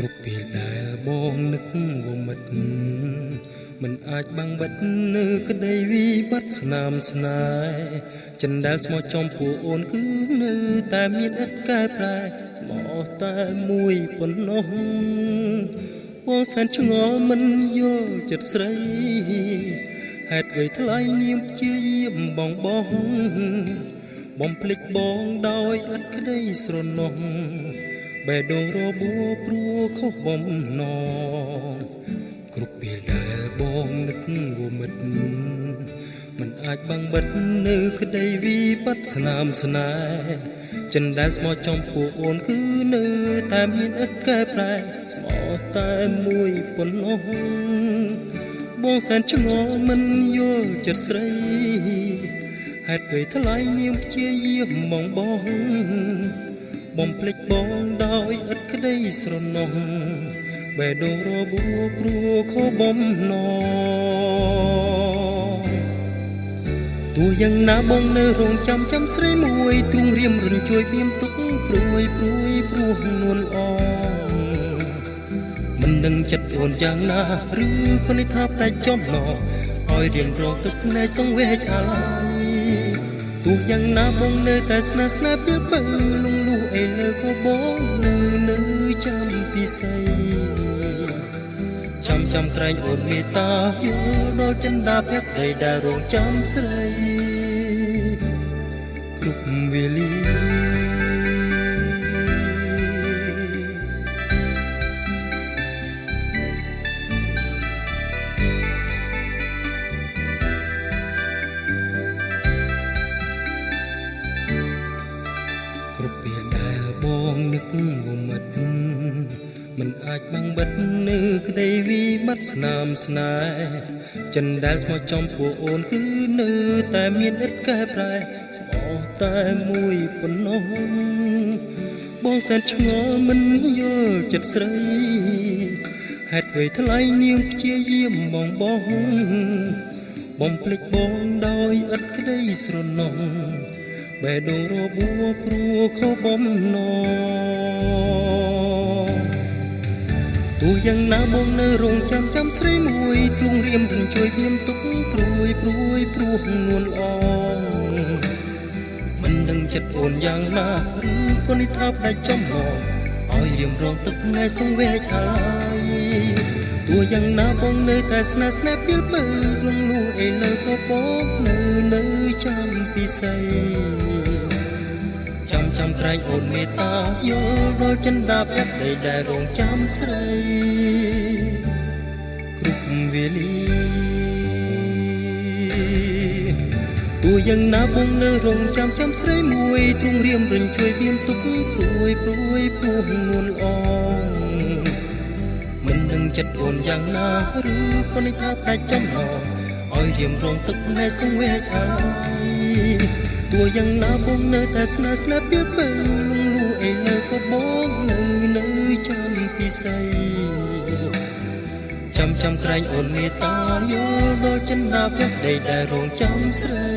គ្រប់ពេលដែលបងនឹកវមិតមិនអាចបាំងបិទនៅក្តីវិបត្តិស្នាមស្នេហ៍ចិនដែលស្មោះចំពោះអូនគឺនៅតែមានឥតកែប្រែស្មោះតែមួយប៉ុណ្ណោះបងសែនឆ្ងល់មិនយល់ចិត្តស្រីហេតុអ្វីថ្លៃនាមព្យាយាមបងបងបំភ្លេចបងដោយឥតក្តីស្រណោះបេះដូងរបួសព្រោះខុសបំណងគ្រប់ពេលដែលបងនឹកវមិតមិនអាចបាំងបិទនៅក្តីវិបត្តិស្នាមស្នេហ៍ចិនដែលស្មោះចំពោះអូនគឺនៅតែមានឥតកែប្រែស្មោះតែមួយប៉ុណ្ណោះបងសែនឆ្ងល់មិនយល់ចិត្តស្រីហេតុអ្វីថ្លៃនាមព្យាយាមបងបងបំភ្លេចបងដោយឥតក្តីស្រណោះបេះដូងរបួសព្រោះខុសបំណងទោះយ៉ាងណាបងនៅរងចាំចាំស្រីមួយទ្រង់រៀមរញ្ជួយបៀមទុកព្រួយព្រួយព្រោះនួនអងមិនដឹងចិត្តអូនយ៉ាងណាឬក៏នេះថាផ្ដាច់ចំណឲ្យរៀងរងទឹកភ្នែកសង្វេគអាឡ័យទោះយ៉ាងណាបងនៅតែស្នេហ៍ស្នេហ៍ពីពៅលងលូអីលើក៏បងនៅនៅចាំពិសីចាំចាំក្រែងអូនមេត្តាយល់ដល់ចិន្តាភក្តីដែលរងចាំស្រីគ្រប់វេលាគ្រប់ពេលដែលបងនឹកវមិតមិនអាចបាំងបិទនៅក្តីវិបត្តិស្នាមស្នេហ៍ចិនដែលស្មោះចំពោះអូនគឺនៅតែមានឥតកែប្រែស្មោះតែមួយប៉ុណ្ណោះបងសែនឆ្ងល់មិនយល់ចិត្តស្រីហេតុអ្វីថ្លៃនាងព្យាយាមបងបងបំភ្លេចបងដោយឥតក្តីស្រណោះបេះដូងរបួសព្រោះខុសបំណងទោះយ៉ាងណាបងនៅរងចាំចាំស្រីមួយទ្រង់រៀមរញ្ជួយបៀមទុកព្រួយព្រួយព្រោះនួនអងមិនដឹងចិត្តអូនយ៉ាងណាឬក៏នេះថាផ្ដាច់ចំណឲ្យរៀមរងទឹកភ្នែកសង្វេគអាឡ័យទោះយ៉ាងណាបងនៅតែស្នេហ៍ស្នេហ៍ពីពៅលងលូអីលើក៏បងនៅនៅចាំពិសីចាំចាំក្រែងអូនមេត្តាយល់ដល់ចិន្តាភក្តីដែលរងចាំស្រីគ្រប់វេលាទោះយ៉ាងណាបងនៅរងចាំចាំស្រីមួយទ្រង់រៀមរញ្ជួយបៀមទុកព្រួយព្រួយព្រោះនួនអងមិនដឹងចិត្តអូនយ៉ាងណាឬក៏នេះថាផ្ដាច់ចំណឲ្យរៀមរងទឹកភ្នែកសង្វេគអាឡ័យទោះយ៉ាងណាបងនៅតែស្នេហ៍ស្នេហ៍ពីពៅលងលូអីលើក៏បងនៅនៅចាំពិសីចាំចាំក្រែងអូនមេត្តាយល់ដល់ចិន្តាភក្តីដែលរងចាំស្រី